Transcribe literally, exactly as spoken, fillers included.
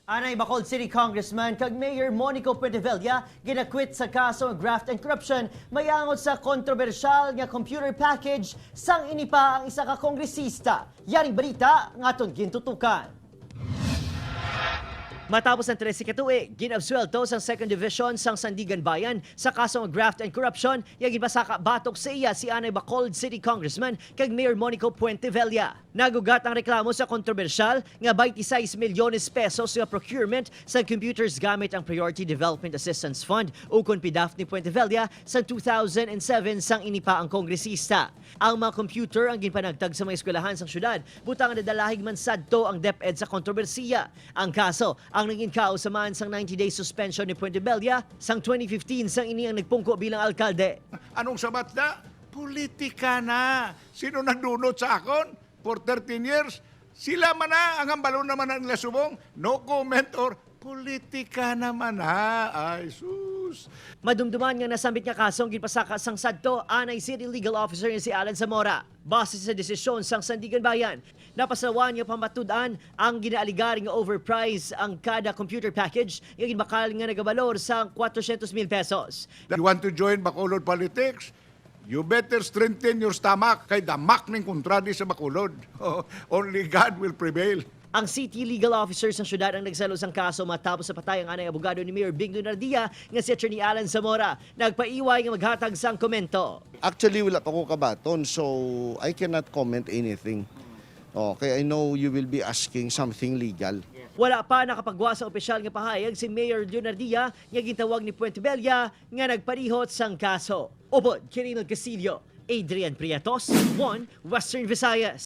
Anay Bacolod City Congressman kag Mayor Monico Puentevilla ginakwit sa kaso nga graft and corruption, may angot sa kontrobersyal nga computer package sang ini pa ang isa ka kongresista. Yaring balita nga aton gintutukan. Matapos ang trese ka tuig, ginabsuelto sang Second Division sang Sandiganbayan sa kaso nga graft and corruption nga ginpasaka batok sa iya si anay Bacolod City Congressman kag Mayor Monico Puentevilla. Nagugat ang reklamo sa kontrobersyal nga twenty-six milyones pesos nga procurement sang computers gamit ang Priority Development Assistance Fund, ukon PDAFNI, ni Puentevilla sa two thousand and seven, sang ini pa ang kongresista. Ang mga computer ang ginpanagtag sa mga eskwelahan sang syudad, butang nadalahig man sadto ang DepEd sa kontrobersiya. Ang kaso ang naging kausa man sang ninety-day suspension ni Puentevilla sang twenty fifteen, sang ini ang nagpungko bilang alkalde. Anong sabat na? Politika na. Sino nagdunot sa akon? For thirteen years, sila man na, ang hambalon naman ang nila subong, no comment or politika naman na. Ay, sus. Madumduman nga nasambit nga kaso ang ginpasaka sang sadto anay city legal officer nga si Alan Zamora. Base sa desisyon sang Sandiganbayan, napasawan nga pamatud-an ang ginaaligar nga overprice ang kada computer package nga ginbakal nga nagabalor sa four hundred mil pesos. You want to join Bacolod politics? You better strengthen your stomach kay damak ning kontradi sa Bacolod. Only God will prevail. Ang city legal officer sang syudad ang nagsalo sang kaso matapos sa patay ang anay abogado ni Mayor Bing Lunardia nga si Attorney Alan Zamora. Nagpaiway nga maghatag sang komento. Actually, wala pa ko kabaton, so I cannot comment anything. Okay, I know you will be asking something legal. Wala pa nakapagwa sa opisyal nga pahayag si Mayor Lunardia nga gintawag ni Puentevilla nga nagparihot sang kaso. Upod kay Reynold Castillo, Adrian Prietos, One Western Visayas.